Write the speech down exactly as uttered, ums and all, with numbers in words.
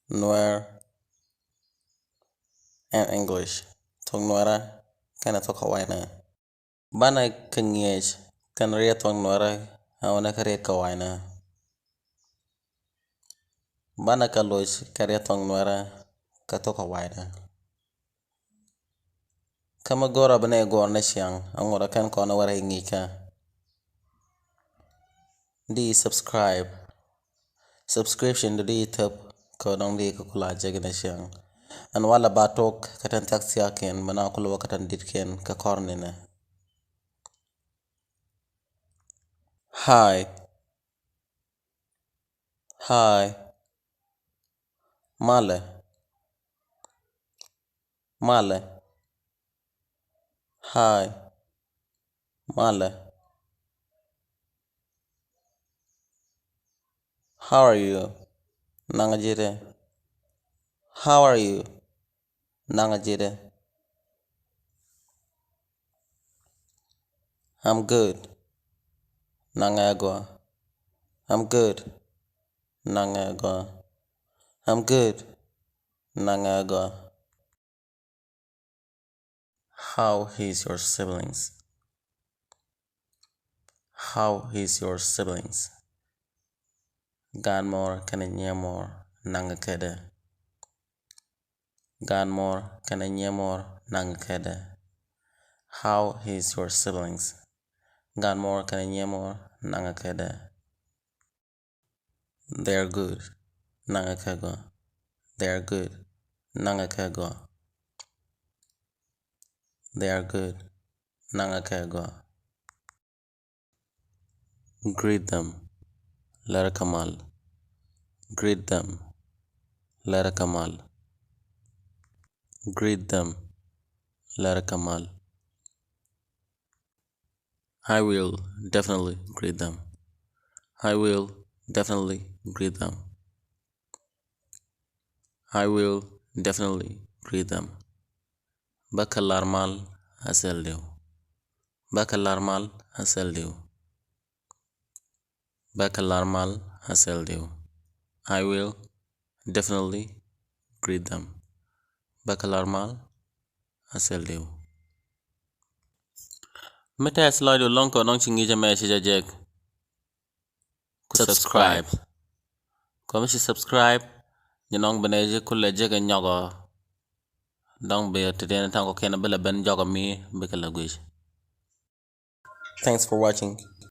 Nuer and English. Thuɔ̱k Nuɛrä kɛnɛ thuɔ̱k Kawayna. Banɛ kɛ ŋi̱eec kɛnɛ riet thuɔ̱k Nuɛrä ɛ wänɛ kɛ riet Kawayna. Banɛ kɛ loc kɛ riet thuɔ̱k Nuɛrä kɛ thuɔ̱k Kawayna. Kä mi go̱o̱rä bi nɛ gɔ̱r ni ciaŋ, aŋot ɛ kɛn kɔn ɛ wärä i̱ ŋi̱i̱cä. Di subscribe. Subscription di di thäp kɛ dɔ̱ŋ di kɛ kula jek ni ciaŋ. Ɛn walɛ ba tok kɛ tɛn thiak thiakiɛn, mi na kulɛ wä kɛ tɛn ditkiɛn kɛ kɔr ninɛ. Hi. Hi. Malɛ. Malɛ. Hi. Malɛ. How are you? Naŋ ji̱dɛ. How are you? Naŋ ji̱dɛ. I'm good. Naŋ ɛ gɔaa. I'm good. Naŋ ɛ gɔaa. I'm good. Naŋ ɛ gɔaa. How is your siblings? How is your siblings? Gaat muɔɔr kɛnɛ nyiɛ muɔɔr naŋ kɛdɛ. Gaat muɔɔr kɛnɛ nyiɛ muɔɔr naŋ kɛdɛ. How is your siblings? Gaat muɔɔr kɛnɛ nyiɛ muɔɔr naŋ kɛdɛ. They are good. Naŋ kɛ gɔaa. They are good. Naŋ kɛ gɔaa. They are good. Naŋ kɛ gɔaa. Greet them. Lɛr kɛ mal. Greet them. Lɛr kɛ mal. Greet them. Lɛr kɛ mal. I will definitely greet them. I will definitely greet them. I will definitely greet them. Bä kɛ lar mal a thil diw. Bä kɛ lar mal a thil diw. Bä kɛ lar mal a thil diw. I will definitely greet them. Bä kɛ lar mal a thil diw. Mi tɛth lɔcdu lɔ̱ŋ kɛ nɔŋ ci ŋi̱i̱cä mɛ ci jɛ jek. Ku subscribe. Kɔ mi ci subscribe, nyi nɔŋ bi nɛ ji̱ kulɛ jek ɛ nyɔkɔ. Dɔ̱ŋ bi ti diɛn ta̱ŋ kɔ kɛn bi lɛ ben jɔkɔ mi bikɛ lɛ guic. Thanks for watching.